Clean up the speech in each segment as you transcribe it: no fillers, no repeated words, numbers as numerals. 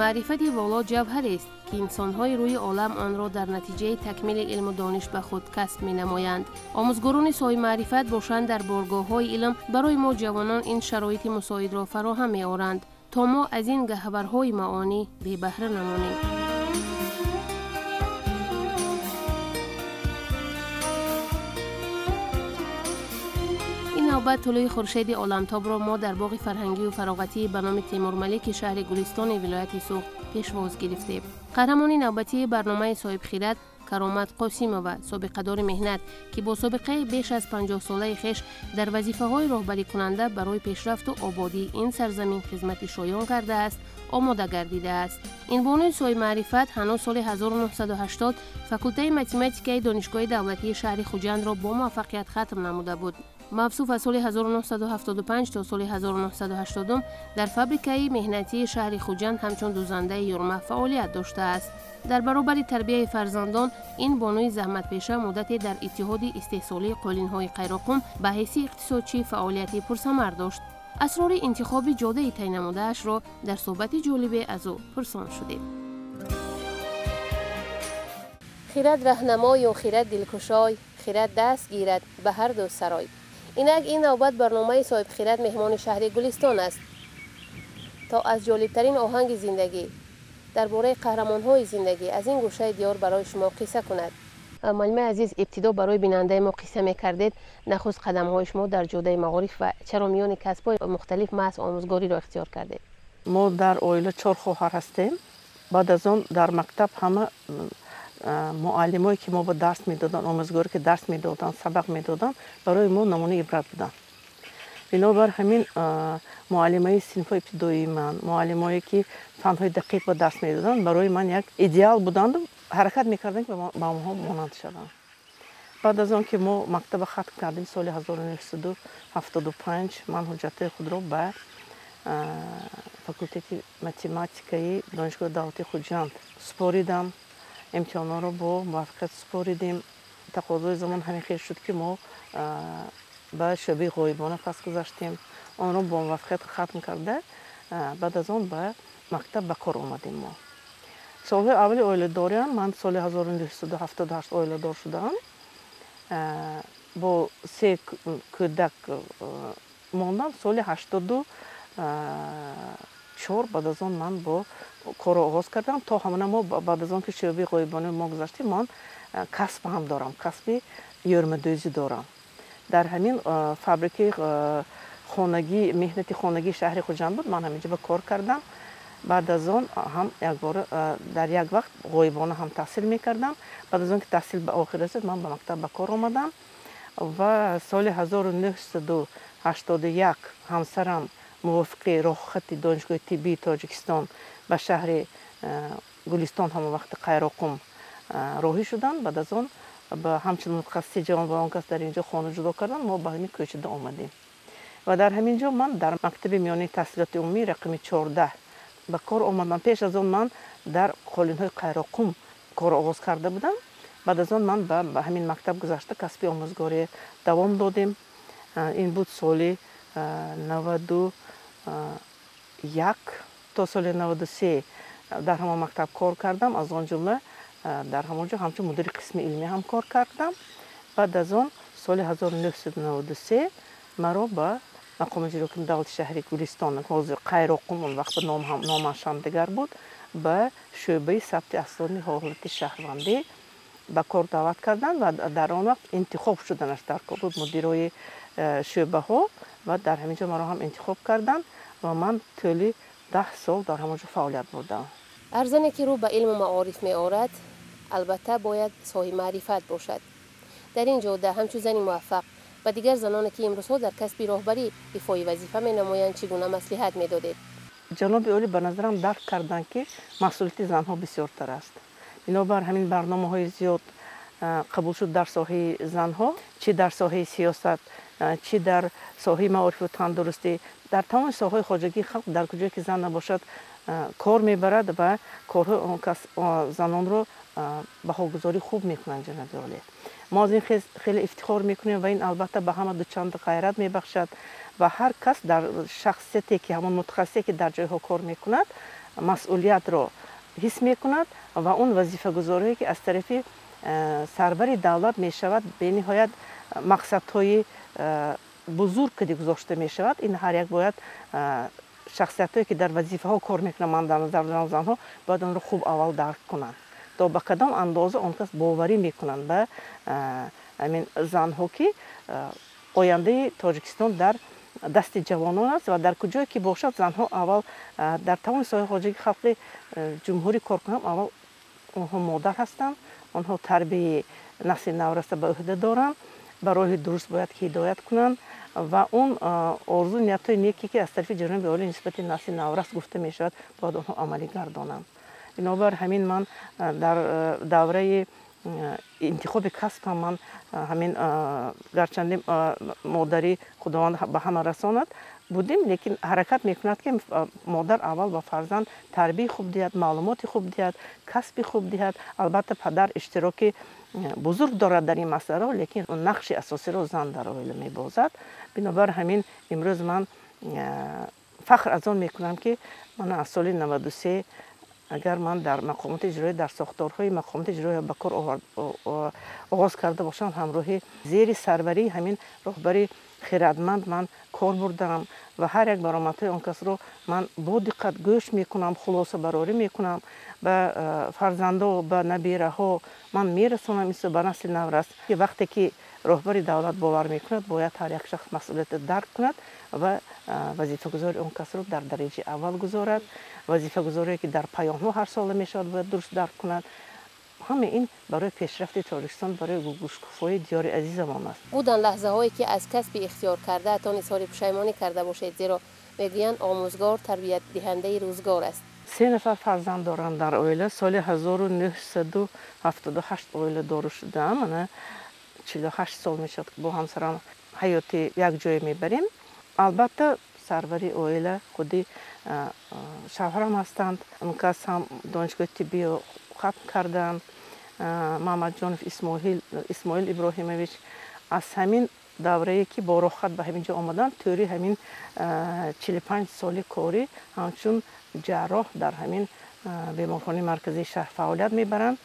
Маърифати воло ҷавҳарест, ки инсонҳои рӯи олам онро дар натиҷаи такмили илму дониш ба худ касб менамоянд. Омӯзгорони соҳибмаърифат бошанд, дар боргоҳҳои илм барои мо ҷавонон ин шароити мусоидро фароҳам меоранд, то мо аз ин гаҳварҳои маонӣ бебаҳра намонем. Навбат тулӯи хуршеди оламтобро мо дар боғи фарҳангию фароғатии ба номи Темурмалики шаҳри Гулистони вилояти Суғд пешвоз гирифтем. Қаҳрамони навбатии барномаи Соҳибхират Каромат Қосимова, собиқадори меҳнат, ки бо собиқаи беш аз 50-солаи хеш дар вазифаҳои роҳбарикунанда барои пешрафту ободии ин сарзамин хизмати шоён кардааст, омода гардидааст. Ин бонуи соҳибмаърифат ҳанӯз соли 1980 факултаи математикаи Донишгоҳи давлатии шаҳри Хуҷандро бо муваффақият хатм намуда буд. Мавсуф аз соли 1975 то соли 1980 дар фабрикаи меҳнатии шаҳри Хуҷанд ҳамчун дузандаи юрма фаъолият доштааст. Дар баробари тарбияи фарзандон, ин бонуи заҳматпеша муддате дар Иттиҳоди истеҳсолии қолинҳои Қайроқум ба ҳайси иқтисодчӣ фаъолияти пурсамар дошт. Асрори интихоби ҷодаи тай намудаашро дар суҳбати ҷолибе аз ӯ пурсон шудем. Хирад раҳнамою хирад дилкушой, хирад даст гирад ба ҳар ду сарой. Инак ин навбат барномаи Соҳибхират меҳмони шаҳри Гулистон аст, то аз ҷолибтарин оҳанги зиндагӣ дар бораи қаҳрамонҳои зиндагӣ аз ин гӯшаи диёр барои шумо қисса кунад. Муаллимаи азиз, ибтидо барои бинандаи мо қисса мекардед нахуст қадамҳои шумо дар ҷодаи маориф ва чаро миёни касбҳои мухталиф маҳз омӯзгориро ихтиёр кардед? Мо дар оила чор хоҳар ҳастем. Баъд аз он дар мактаб ҳама муаллимое ки мо ба дарс медоданд, омӯзгоре ки дарс медоданд, сабақ медоданд, барои мо намунаи ибрат буданд. Бинобар ҳамин муаллимаи синфҳои ибтидоии ман, муаллимое ки фанҳои дақиқ ба дарс медоданд, барои ман як идеал буданду ҳаракат мекардем, ки ба онҳо монанд шавам. Баъд аз он ки мо мактаба хатм кардем соли 1975, ман ҳуҷҷатҳои худро ба факултети математикаи Донишгоҳи давлатии Хуҷанд супоридам. Имтиҳонҳоро бо муваффақият супоридем. Тақозои замон ҳамин хел шуд, ки мо ба шӯъбаи ғоибона пас гузаштем. Онро бо муваффақият хатм карда, баъд аз он ба мактаб ба кор омадем мо. Солҳои аввали оиладориам, ман соли 1978 оиладор шудаам. Бо се кӯдак мондам. Соли 84 баъд аз он ман бо корро оғоз кардам. То ҳамона мо баъд аз он ки шӯъбаи ғоибонаи мо гузаштем, ман касб ҳам дорам, касби ёрмадӯзӣ дорам. Дар ҳамин фабрикаи хонагӣ, меҳнати хонагии шаҳри Хуҷанд буд, ман ҳаминҷо ба кор кардам. Баъд аз он ҳам якбора дар як вақт ғоибона ҳам таҳсил мекардам. Баъд аз он ки таҳсил ба охир расид, ман ба мактаб ба кор омадам ва соли 1981 ҳамсарам мувофиқи роҳхати Донишгоҳи тиббии Тоҷикистон ба шаҳри Гулистон, ҳамон вақти Қайроқум, роҳӣ шуданд. Баъд аз он ба ҳамчун мутахассиси ҷавон ва он кас дар ин ҷо хона ҷудо карданд, мо ба ҳамин кӯчида омадем. Ва дар ҳамин ҷо ман дар мактаби миёнаи таҳсилоти умумӣ рақами 14 ба кор омадам. Пеш аз он ман дар қолинҳои Қайроқум кор оғоз карда будам. Баъд аз он ман ба ҳамин мактаб гузашта касби омӯзгорӣ давом додем. Ин буд соли 91 то соли 93 дар ҳамон мактаб кор кардам. Аз он ҷумла дар ҳамон ҷо ҳамчун мудири қисми илмӣ ҳам кор кардам. Баъд аз он соли 1993 маро ба мақоми иҷрои давлати шаҳри Гулистон, ҳозир Қайроқум, он вақт номаш ҳам дигар буд, ба шӯъбаи сабти асноди ҳолати шаҳрвандӣ ба кор даъват карданд ва дар он вақт интихоб шуданаш дар кор буд мудирои шӯъбаҳо ва дар ҳамин ҷо маро ҳам интихоб карданд ва ман тӯли 10 сол дар ҳамон ҷо фаъолият бурдам. Ҳар зане ки рӯ ба илму маориф меорад, албатта бояд соҳибмаърифат бошад. Дар ин ҷода ҳамчун зани муваффақ ба дигар заноне ки имрӯзҳо дар касби роҳбарӣ ифои вазифа менамоянд, чӣ гуна маслиҳат медодед? Ҷаноби олӣ ба назарам дарк карданд, ки масъулияти занҳо бисёртар аст. Бинобар ҳамин барномаҳои зиёд қабул шуд дар соҳаи занҳо, чӣ дар соҳаи сиёсат, чӣ дар соҳаи маорифу тандурустӣ, дар тамоми соҳаҳои хоҷагии халқ, дар куҷое ки зан набошад кор мебарад ва корҳои он кас занонро баҳогузорӣ хуб мекунанд. Ҷаноби олӣ, мо аз ин хеле ифтихор мекунем ва ин албатта ба ҳама дучанд ғайрат мебахшад ва ҳар кас дар шахсияте ки ҳамон мутахассисе ки дар ҷойҳо кор мекунад, Масъулиятро ҳис мекунад ва он вазифагузорие, ки аз тарафи сарвари давлат мешавад, бениҳоят мақсадҳои бузург ки гузошта мешавад. Ин ҳар як бояд шахсиятҳое, ки дар вазифаҳо кор мекунанд, ман дар назар дорам занҳо, бояд онро хуб аввал дарк кунанд, то ба кадом андоза он кас боварӣ мекунанд ба ҳамин занҳо, ки ояндаи Тоҷикистон дар дасти ҷавонон аст ва дар куҷое ки бошад, занҳо аввал дар тамоми соҳаи хоҷагии халқи ҷумҳурӣ кор кунанд, аввал онҳо модар ҳастанд, онҳо тарбияи насли навраста ба ӯҳда доранд, ба роҳи дуруст бояд ҳидоят кунанд ва он орзу ниятҳои неке, ки аз тарафи ҷаноби олӣ нисбати насли наврас гуфта мешавад, бояд онҳо амалӣ гардонанд. Бинобар ҳамин ман дар давраи интихоби касбам ман ҳамин, гарчанде модарӣ Худованд ба ҳама расонад будем, лекин ҳаракат мекунад, ки модар аввал ба фарзанд тарбияи хуб диҳад, маълумоти хуб диҳад, касби хуб диҳад. Албатта, падар иштироки бузург дорад дар ин масъаларо, лекин нақши асосиро зан дар оила мебозад. Бинобар ҳамин имрӯз ман фахр аз он мекунам, ки ман аз соли 93, агар ман дар мақомоти иҷроӣ, дар сохторҳои мақомоти иҷроӣ ба кор оғоз карда бошам, ҳамроҳи зери сарварии ҳамин роҳбари хирадманд ман кор бурдаам ва ҳар як баромадҳои он касро ман бо диққат гӯш мекунам, хулосабарорӣ мекунам, ба фарзандо, ба набираҳо ман мерасонам, исо ба насли наврас. Вақте ки роҳбари давлат бовар мекунад, бояд ҳар як шахс масъулиятро дарк кунад ва вазифагузори он касро дар дараҷаи аввал гузорад. Вазифагузорие, ки дар паёмҳо ҳар сола мешавад, бояд дуруст дарк кунад. Ҳама ин барои пешрафти Тоҷикистон, барои гулгушкуфоии диёри азизамон аст. Буданд лаҳзаҳое, ки аз касби ихтиёр кардаатон изҳори пушаймонӣ карда бошед? Зеро мегӯянд, омӯзгор тарбиятдиҳандаи рӯзгор аст. Се нафар фарзанд дорам дар оила. Соли 1978 оиладору шудаам, ана 48 сол мешавад, бо ҳамсарам ҳаёти якҷоя мебарем. Албатта, сарвари оила худи шавҳарам ҳастанд. Он кас ҳам донишгоҳи тиббиро хатм карданд, Маҳмадҷонов Исмоил Иброҳимович. Аз ҳамин даврае, ки бо роҳхат ба ҳамин ҷо омаданд, тӯри ҳамин 45 соли корӣ ҳамчун ҷарроҳ дар ҳамин беморхонаи марказии шаҳр фаъолият мебаранд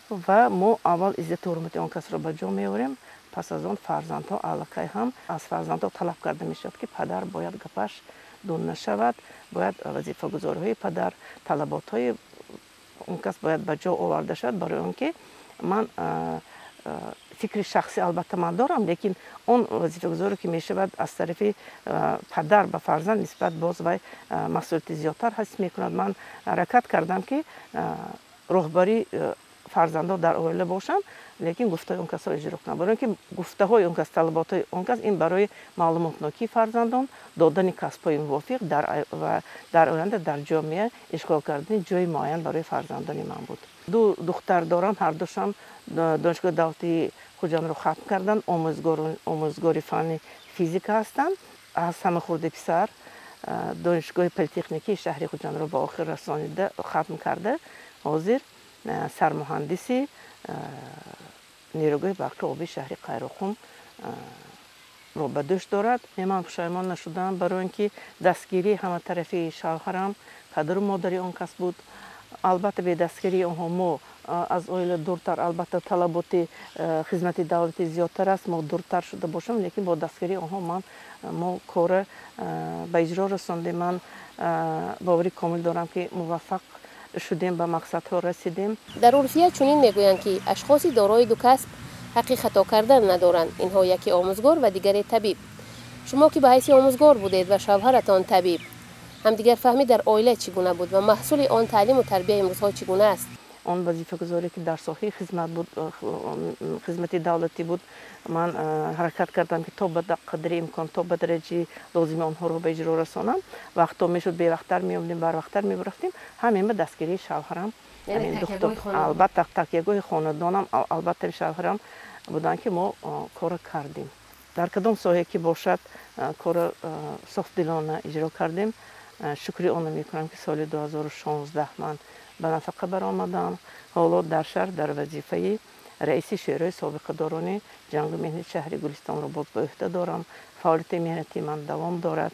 ва мо аввал иззату ҳурмати он касро ба ҷо меорем, пас аз он фарзандҳо. Аллакай ҳам аз фарзандҳо талаб карда мешавад, ки падар бояд гапаш дун нашавад, бояд вазифагузориҳои падар, талаботҳои он кас бояд ба ҷо оварда шавад. Барои он ки ман фикри шахсӣ албатта ман дорам, лекин он вазифагузоре, ки мешавад аз тарафи падар ба фарзанд нисбат, боз вай масъулияти зиёдтар ҳис мекунад. Ман ҳаракат кардам, ки роҳбари фарзандҳо дар оила бошам, лекин гуфтаҳои он касро иҷро кунам, барои он ки гуфтаҳои он кас, талаботҳои он кас ин барои маълумотнокии фарзандон, додани касбҳои мувофиқ ва дар оянда дар ҷомеа ишғол кардани ҷои муайян барои фарзандони ман буд. Ду духтар дорам, ҳардушам Донишгоҳи давлатии Хуҷандро хатм карданд, омӯзгори фанни физика ҳастанд. Аз ҳама хурди писар Донишгоҳи политехникии шаҳри Хуҷандро ба охир расонида, хатм карда, ҳозир сармуҳандиси нерӯгоҳи барқи обии шаҳри Қайроқум ро ба дӯш дорад. Ман пушаймон нашудам, барои он ки дастгирии ҳаматарафии шавҳарам, падару модари он кас буд. Албатта, бе дастгирии онҳо мо аз оила дуртар, албатта, талаботи хизмати давлатӣ зиёдтар аст, мо дуртар шуда бошам, лекин бо дастгирии онҳо ман мо корро ба иҷро расондем. Ман боварӣ комил дорам, ки муваффақ шудем, ба мақсадҳо расидем. Дар урфият чунин мегӯянд, ки ашхоси дорои ду касб ҳаққи хато кардан надоранд. Инҳо яке омӯзгор ва дигаре табиб. Шумо ки ба ҳайси омӯзгор будед ва шавҳаратон табиб, ҳамдигарфаҳмӣ дар оила чӣ гуна буд ва маҳсули он таълиму тарбия имрӯзҳо чӣ гуна аст? Он вазифагузоре, ки дар соҳаи хизмат буд, хизмати давлатӣ буд, ман ҳаракат кардам, ки то ба қадри имкон, то ба дараҷаи лозими онҳоро ба иҷро расонам. Вақто мешуд, бевақттар меомадем, барвақттар мерафтем. Ҳамин ба дастгирии шавҳарам, албатта, такягоҳи хонадонам, албатта, шавҳарам буданд, ки мо корро кардем. Дар кадом соҳае ки бошад, корро софдилона иҷро кардем. Шукри онро мекунам, ки соли 2016 ман ба нафақа баромадам. Ҳоло дар шаҳр дар вазифаи раиси Шӯрои собиқадорони ҷангу меҳнати шаҳри Гулистонро боз ба ӯҳда дорам. Фаъолияти меҳнатии ман давом дорад.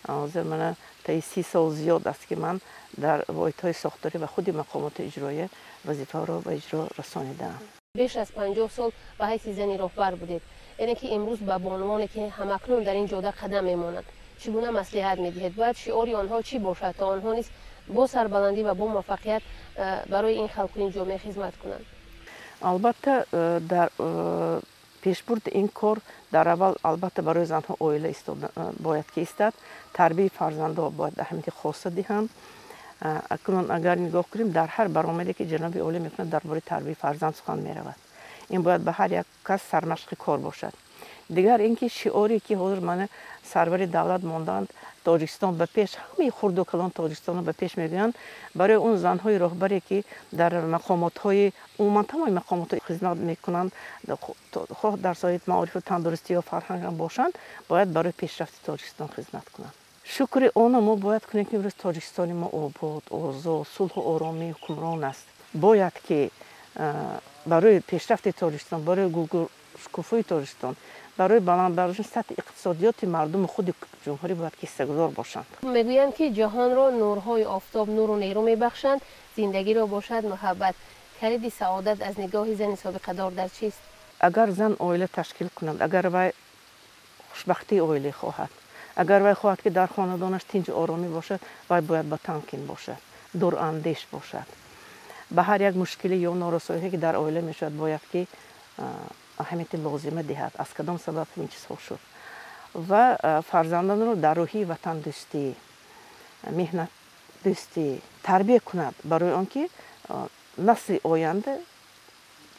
Ҳозир мана таи 30 сол зиёд аст, ки ман Дар воҳидҳои сохторӣ ва худи мақомоти иҷроия вазифаро ба иҷро расонидаам. Беш аз 50 сол ба ҳайси зани роҳбар будед, яъне ки имрӯз ба бонувоне ки ҳамакнун дар ин ҷода қадам мемонанд, чӣ гуна маслиҳат медиҳед? Бояд шиори онҳо чӣ бошад, то онҳо низ бо сарбаландӣ ва бо муваффақият барои ин халқу ин ҷомеа хизмат кунанд? Албатта, дар пешбурди ин кор дар аввал албатта барои занҳо оила бояд ки истад, тарбияи фарзандҳо бояд аҳамияти хоса диҳанд. Акнун агар нигоҳ кунем, дар ҳар баромаде ки ҷаноби олӣ мекунад, дар бораи тарбияи фарзанд сухан меравад. Ин бояд ба ҳар як кас сармашқи кор бошад. Дигар ин ки шиоре ки ҳозир мана сарвари давлат мондаанд, Тоҷикистон ба пеш, ҳамаи хурду калон Тоҷикистонро ба пеш мегӯянд, барои он занҳои роҳбаре ки дар мақомотҳои умуман тамоми мақомотҳои хизмат мекунанд, хоҳ дар соҳаи маорифу тандурустӣ ё фарҳанг ҳам бошанд, бояд барои пешрафти Тоҷикистон хизмат кунанд. Шукри оно мо бояд кунем, ки имрӯз Тоҷикистони мо обод, озод, сулҳу оромӣ ҳукмрон аст. Бояд ки барои пешрафти Тоҷикистон, барои гулгулшукуфои Тоҷикистон, барои баланд бардоштани сатҳи иқтисодиёти мардуми худи ҷумҳурӣ бояд ки ҳиссагузор бошанд. Мегӯянд, ки ҷаҳонро нурҳои офтоб нуру нерӯ мебахшанд, зиндагиро бошад муҳаббат. Калиди саодат аз нигоҳи зани собиқадор дар чист? Агар зан оила ташкил кунад, агар вай хушбахтии оиле хоҳад, агар вай хоҳад, ки дар хонадонаш тинҷу оромӣ бошад, вай бояд ба тамкин бошад, дурандеш бошад. Ба ҳар як мушкилӣ ё норасоиҳе ки дар оила мешавад, бояд ки аҳамияти лозима диҳад, аз кадом сабаб ин чизҳо шуд, ва фарзандонро дар рӯҳии ватандӯстӣ, меҳнатдӯстӣ тарбия кунад, барои он ки насли оянда,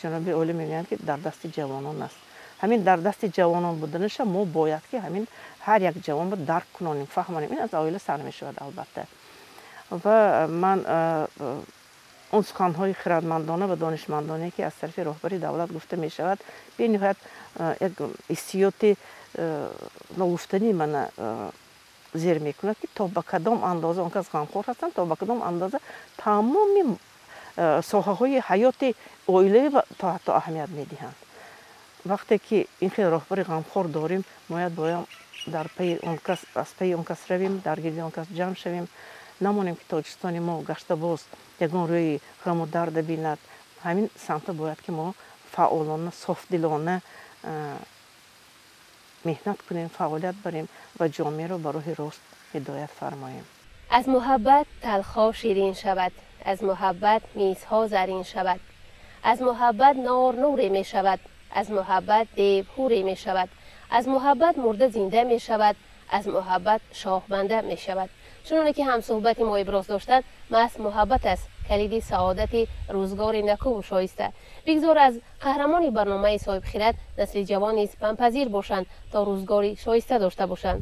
ҷаноби олӣ мегӯянд, ки дар дасти ҷавонон аст. Ҳамин дар дасти ҷавонон буданаша мо бояд ки ҳамин ҳар як ҷавонро дарк кунонем, фаҳмонем. Ин аз оила сар мешавад албатта. Ва ман он суханҳои хирадмандона ва донишмандоне ки аз тарафи роҳбари давлат гуфта мешавад, бениҳоят як ҳиссиёти ногуфтанӣ мана зер мекунад, ки то ба кадом андоза он кас ғамхор ҳастанд, то ба кадом андоза тамоми соҳаҳои ҳаёти оилавӣ то ҳатто аҳамият медиҳанд. Вақте ки ин хел роҳбари ғамхор дорем, бояд дар пайи он кас, аз пайи он кас равем, дар гирди он кас ҷамъ шавем, намонем ки Тоҷикистони мо гашта боз ягон рӯи ғаму дарда бинад. Ҳамин самта бояд ки мо фаъолона, софдилона меҳнат кунем, фаъолият барем ва ҷомеаро ба роҳи рост ҳидоят фармоем. Аз муҳаббат талхо ширин шавад, аз муҳаббат мисҳо зарин шавад, аз муҳаббат нор нуре мешавад, аз муҳаббат дев ҳуре мешавад, аз муҳаббат мурда зинда мешавад, аз муҳаббат шоҳбанда мешавад. Чуноне ки ҳамсӯҳбати мо иброз доштанд, маҳз муҳаббат аст калиди саодати рӯзгори накуву шоиста. Бигзор аз қаҳрамони барномаи соҳибхират насли ҷавон низ панпазир бошанд, то рӯзгори шоиста дошта бошанд.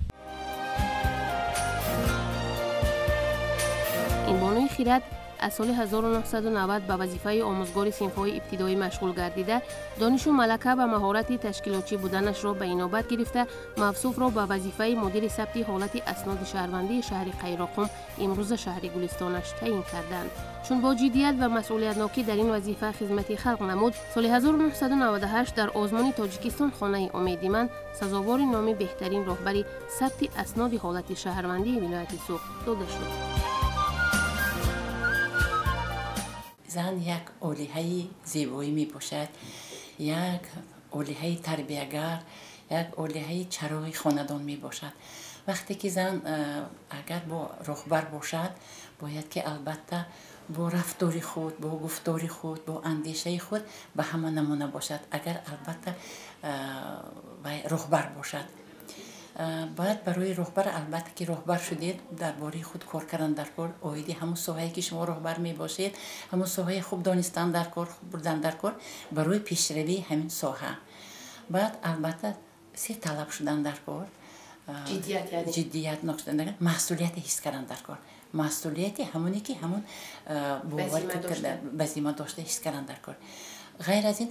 Ин бонуи хират аз соли 1990 ба вазифаи омӯзгори синфҳои ибтидоӣ машғул гардида, донишу малака ва маҳорати ташкилотчӣ буданашро ба инобат гирифта, мавсуфро ба вазифаи мудири сабти ҳолати асноди шаҳрвандии шаҳри Қайроқум, имрӯза шаҳри Гулистонаш, таъин карданд. Чун бо ҷиддият ва масъулиятнокӣ дар ин вазифа хизмати халқ намуд, соли 1998 дар озмуни Тоҷикистон хонаи умеди ман сазовори номи беҳтарин роҳбари сабти асноди ҳолати шаҳрвандии вилояти Суғд дода шуд. Зан як олиҳаи зебоӣ мебошад, як олиҳаи тарбиягар, як олиҳаи чароғи хонадон мебошад. Вақте ки зан агар бо роҳбар бошад, бояд ки албатта бо рафтори худ, бо гуфтори худ, бо андешаи худ ба ҳама намуна бошад, агар албатта роҳбар бошад. Бояд барои роҳбар албатта ки роҳбар шудед, дар бораи худ кор кардан дар кор, оиди ҳамун соҳае ки шумо роҳбар мебошед, ҳамун соҳаи хуб донистан дар кор, хуб бурдан дар кор барои пешравии ҳамин соҳа. Баъд албатта се талаб шудан дар кор, ҷиддиятнок шудан дар кор, масъулияте ҳис кардан дар кор, масъулияти ҳамоне ки ҳамун бовар ба зимма дошта ҳис кардан дар кор. Ғайр аз ин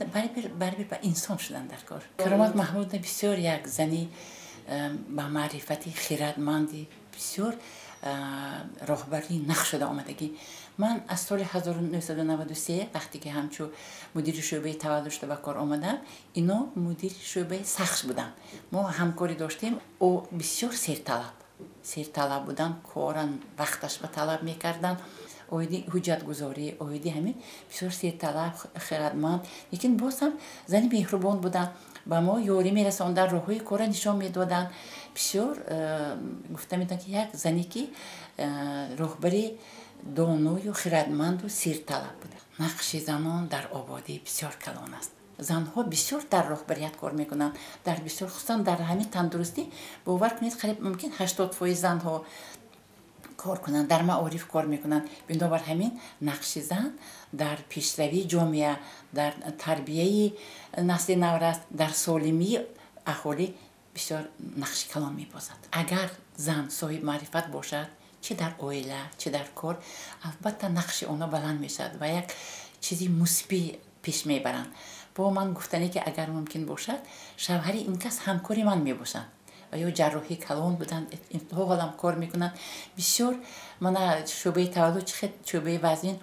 барибир ба инсон шудан дар кор. Каромат Маҳмудовна бисёр як зани ба маърифати хирадманди, бисёр роҳбарии нақш шуда омадагӣ. Ман аз соли 1993 вақте ки ҳамчун мудири шӯъбаи таваллуд шуда ба кор омадам, ино мудири шӯъбаи сахш буданд. Мо ҳамкорӣ доштем. Ӯ бисёр серталаб, Серталаб буданд, коран вақташ ба талаб мекарданд. Оиди ҳуҷҷатгузорӣ, оиди ҳамин бисёр серталаб, хирадманд, лекин боз ҳам зани меҳрубон буданд. Ба мо ёрӣ мерасонданд, роҳҳои корро нишон медоданд. Бисёр гуфта метавон, ки як зане ки роҳбари доною хирадманду серталаб буд. Нақши занон дар ободӣ бисёр калон аст. Занҳо бисёр дар роҳбарият кор мекунанд, дар бисёр, хусусан дар ҳамин тандурустӣ, бовар кунед, қариб мумкин 80% занҳо кор кунанд, дар маориф кор мекунанд. Бинобар ҳамин нақши зан дар пешравии ҷомеа, дар тарбияи насли наврас, дар солимии аҳолӣ бисёр нақши калон мебозад. Агар зан соҳиби маърифат бошад, чӣ дар оила, чӣ дар кор, албатта нақши онҳо баланд мешавад ва як чизи мусбӣ пеш мебаранд. Бо ман гуфтане ки агар мумкин бошад, шавҳари ин кас ҳамкори ман мебошанд ва ё ҷарроҳи калон буданд, то ҳолам кор мекунанд. Бисёр мана шӯъбаи таваллуд, чӣ хел шӯъбаи вазнин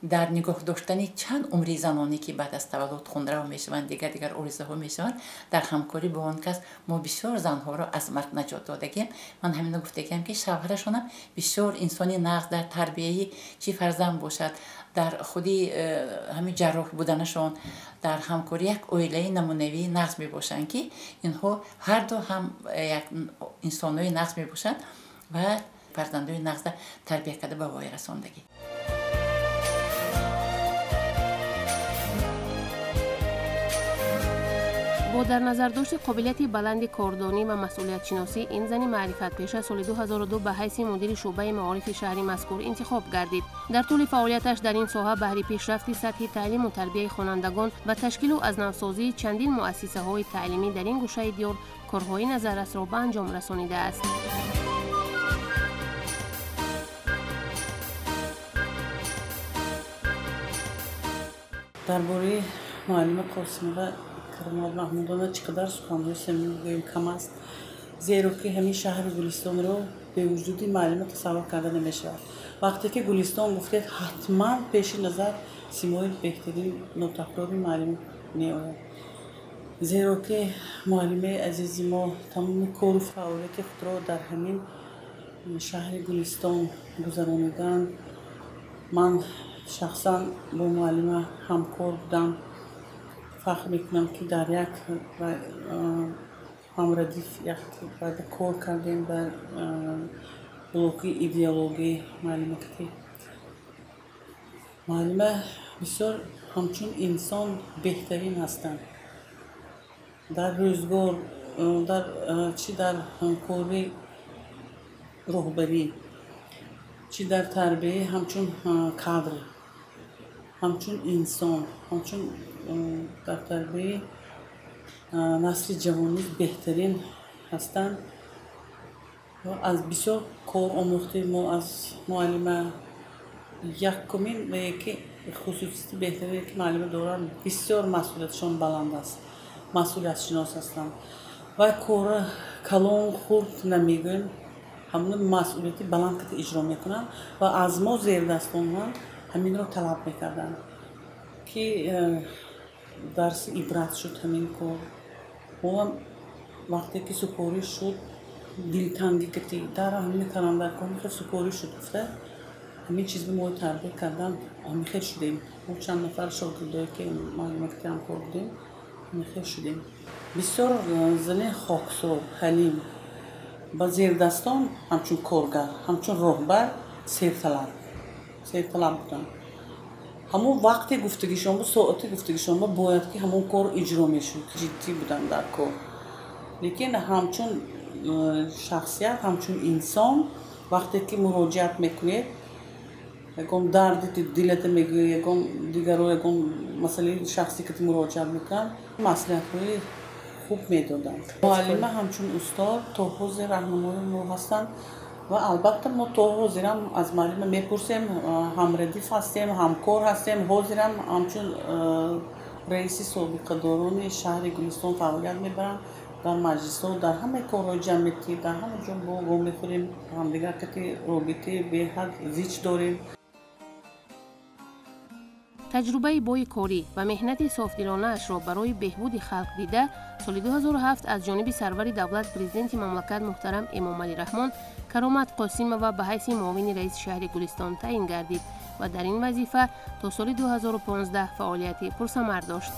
дар нигоҳ доштани чанд умри заноне ки баъд аз таваллуд хунрав мешаванд, дигар дигар оризаҳо мешаванд, дар ҳамкорӣ бо он кас мо бисёр занҳоро аз марг наҷот додагем. Ман ҳамино гуфтагиам ки шавҳарашонам бисёр инсони нағз дар тарбияи чӣ фарзанд бошад, дар худи ҳамин ҷарроҳ буданашон, дар ҳамкорӣ як оилаи намунавии нағз мебошанд, ки инҳо ҳарду ҳам як инсонҳои нағз мебошанд ва фарзандои нағза тарбия карда ба воя расондагӣ. Бо дар назардошти қобилияти баланди кордонӣ ва масъулиятшиносӣ, ин зани маърифатпеша соли 2002 ба ҳайси мудири шӯъбаи маорифи шаҳри мазкур интихоб гардид. Дар тӯли фаъолияташ дар ин соҳа баҳри пешрафти сатҳи таълиму тарбияи хонандагон ва ташкилу аз навсозии чандин муассисаҳои таълимӣ дар ин гӯшаи диёр корҳои назаррасро ба анҷом расонидааст. Дар бораи муаллима Қосимова Каромат Маҳмудова чӣ қадар суханҳои самимӣ гӯем кам аст, зеро ки ҳамин шаҳри Гулистонро бевуҷуди муаллима тасаввур карда намешавад. Вақте ки Гулистон гуфтед, ҳатман пеши назар симои беҳтарин нотакрори муаллима меояд, зеро ки муаллимаи азизи мо тамоми кору фаъолияти худро дар ҳамин шаҳри Гулистон гузарониданд. Ман шахсан бо муаллима ҳамкор будам. Фахр мекунам, ки дар як ҳамрадиф як кор кардем дар блоки идеологии муаллима кати. Муаллима бисёр ҳамчун инсон беҳтарин ҳастанд. Дар рӯзгор, дар чӣ дар кори роҳбарӣ, чӣ дар тарбияи ҳамчун кадр, ҳамчун инсон, ҳамчун дар тарбияи насли ҷавонӣ беҳтарин ҳастанд. Аз бисёр кор омӯхтем мо аз муаллима. Якумин ки хусусияти беҳтарине ки муаллима доранд, бисёр масъулиятшон баланд аст, масъулиятшинос ҳастанд ва кора калон хурд намегӯем, ҳамон масъулияти баланд ки иҷро мекунанд ва аз мо зердастонҳо ҳаминро талаб мекарданд, ки дарси ибрат шуд ҳамин кор. Мо вақте ки супорӣ шуд, дилтангӣ кати дар ҳамин каландаркор хел супорӣ шуд гуфта, ҳамин чиз ба мо тарбия кардан, ҳамин хел шудем. Мо чанд нафар шогирдое ки муаллима кати ҳамкор будем, ҳамин хел шудем. Бисёр зани хоксор, ҳалим, ба зердастон ҳамчун коргар, ҳамчун роҳбар серталаб буданд. Ҳамон вақте гуфтагишон бу, соати гуфтагишон бу, бояд ки ҳамон кор иҷро мешуд. Ҷиддӣ буданд дар кор. Лекин ҳамчун шахсият, ҳамчун инсон вақте ки муроҷиат мекунед, ягон дарди дилата мегӯӣ, ягон дигаро ягон масъалаи шахсӣ ки муроҷиат мекунанд, маслиҳатҳои хуб медоданд. Муаллима ҳамчун устод то ҳозир раҳнамои мо ҳастанд ва албатта мо то ҳозирам аз муаллима мепурсем, ҳамрадиф ҳастем, ҳамкор ҳастем. Ҳозирам ҳамчун раиси собиқадорони шаҳри Гулистон фаъолият мебарам. Дар маҷлисҳо, дар ҳамаи корҳои ҷамъиятӣ, дар ҳама ҷо мо вомехӯрем, ҳамдигар кати робитаи беҳад зич дорем. Таҷрибаи бои корӣ ва меҳнати софдилонаашро барои беҳбуди халқ дида, соли 2007 аз ҷониби сарвари давлат президенти мамлакат муҳтарам Эмомалӣ Раҳмон Каромат Қосимова ба ҳайси муовини раиси шаҳри Гулистон таъин гардид ва дар ин вазифа то соли 2015 фаъолияти пурсамар дошт.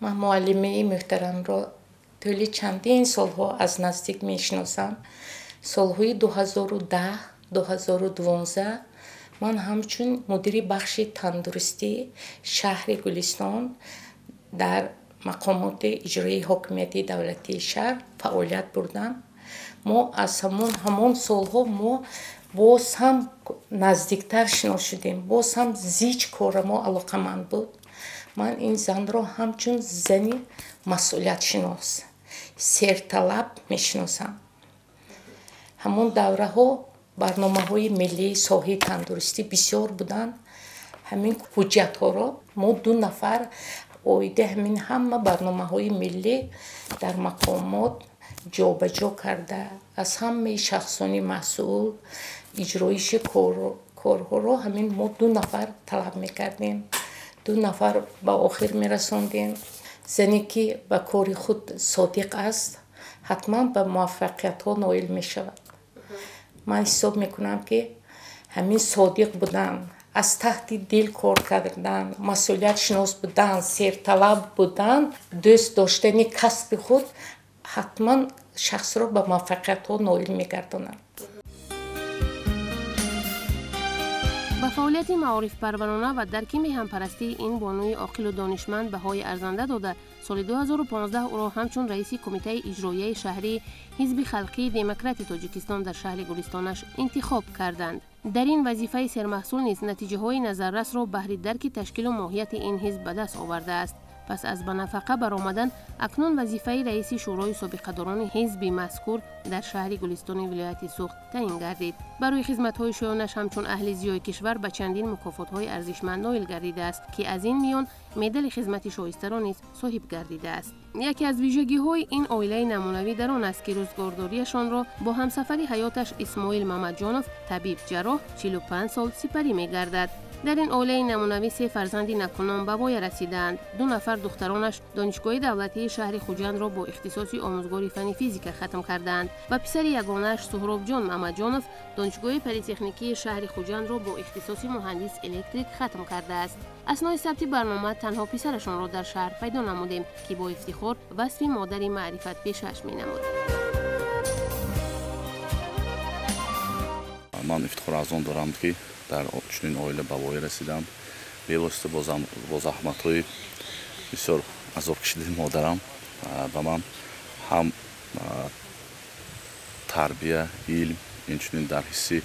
Ман муаллимаи муҳтарамро тӯли чандин солҳо аз наздик мешиносам. Солҳои 2010 2012 ман ҳамчун мудири бахши тандурустии шаҳри Гулистон дар мақомоти иҷроии ҳокимияти давлатии шаҳр фаъолият бурдам. Мо аз ҳамон солҳо мо боз ҳам наздиктар шинос шудем, боз ҳам зич кора мо алоқаманд буд. Ман ин занро ҳамчун зани масъулиятшинос, серталаб мешиносам. Ҳамон давраҳо барномаҳои миллии соҳаи тандурустӣ бисёр буданд. Ҳамин ҳуҷҷатҳоро мо ду нафар оиди ҳамин ҳама барномаҳои миллӣ дар мақомот ҷобаҷо карда, аз ҳамаи шахсони масъул иҷроиши корҳоро ҳамин мо ду нафар талаб мекардем, ду нафар ба охир мерасондем. Зане ки ба кори худ содиқ аст, ҳатман ба муваффақиятҳо ноил мешавад. Ман ҳисоб мекунам, ки ҳамин содиқ будан, аз таҳти дил кор кардан, масъулиятшинос будан, серталаб будан, дӯст доштани касби худ ҳатман шахсро ба муваффақиятҳо ноил мегардонад. Ба фаъолияти маорифпарварона ва дарки меҳанпарастии ин бонуи оқилу донишманд баҳои арзанда дода, соли 2015 ӯро ҳамчун раиси кумитаи иҷроияи шаҳрии Ҳизби халқии демократи Тоҷикистон дар шаҳри Гулистонаш интихоб карданд. Дар ин вазифаи сермаҳсул низ натиҷаҳои назаррасро баҳри дарки ташкилу моҳияти ин ҳизб ба даст овардааст. Пас аз ба нафақа баромадан, акнун вазифаи раиси шӯрои собиқадорони ҳизби мазкур дар шаҳри Гулистони вилояти Суғд таъин гардид. Барои хизматҳои шоёнаш ҳамчун аҳли зиёи кишвар ба чандин мукофотҳои арзишманд ноил гардидааст, ки аз ин миён медали хизмати шоистаро низ соҳиб гардидааст. Яке аз вижагиҳои ин оилаи намунавӣ дар он аст, ки рӯзгордориашонро бо ҳамсафари ҳаёташ Исмоил Мамаҷонов, табиб ҷарроҳ, 45 сол сипарӣ мегардад. Дар ин оилаи намунавӣ се фарзанди накунон ба воя расидаанд. Ду нафар духтаронаш донишгоҳи давлатии шаҳри Хуҷандро бо ихтисоси омӯзгори фанни физика хатм кардаанд ва писари ягонааш Суҳробҷон Мамаҷонов донишгоҳи политехникии шаҳри Хуҷандро бо ихтисоси муҳандис электрик хатм кардааст. Аснои сабти барнома танҳо писарашонро дар шаҳр пайдо намудем, ки бо ифтихор васфи модари маърифатпешааш менамуд. Ман ифтихор аз он дорам, ки дар чунин оила ба воя расидам. Бевосита бо заҳматҳои бисёр азобкашидаи модарам ба ман ҳам тарбия, илм, инчунин дар ҳисси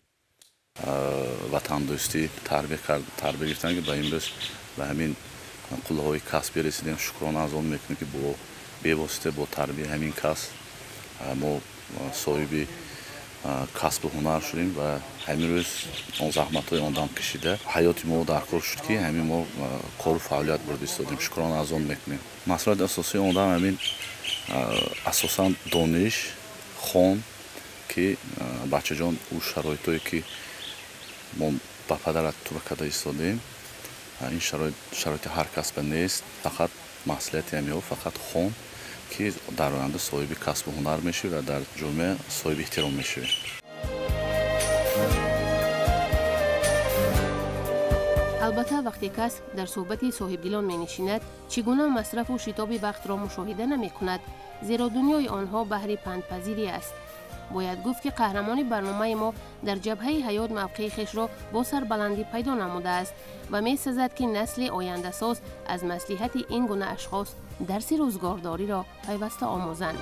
ватандӯстӣ тарбия гирифтам, ки ба имрӯз ба ҳамин қуллаҳои касбӣ расидем. Шукрона аз он мекунем, ки бевосита бо тарбияи ҳамин кас мо соҳиби касбу ҳунар шудем ва ҳамин рӯз он заҳматҳои он дам кашида ҳаёти мо дар кор шуд, ки ҳамин мо кору фаъолият бурда истодем. Шукрона аз он мекунем. Масъулияти асосии он дам ҳамин асосан дониш, хон, ки бачаҷон, ӯ шароитое ки мо ба падарат тура карда истодем, ин шароити ҳар кас ба нест. Фақат масъулияти ҳамиҳо фақат хон, ки дар оянда соҳиби касбу ҳунар мешавӣ ва дар ҷомеа соҳиби эҳтиром мешавӣ. Албатта, вақте кас дар суҳбати соҳибдилон менишинад, чӣ гуна масрафу шитоби вақтро мушоҳида намекунад, зеро дунёи онҳо баҳри пандпазирӣ аст. Бояд гуфт, ки қаҳрамони барномаи мо дар ҷабҳаи ҳаёт мавқеи хешро бо сарбаландӣ пайдо намудааст ва месазад, ки насли ояндасоз аз маслиҳати ин гуна ашхос дарси рӯзгордориро пайваста омӯзанд.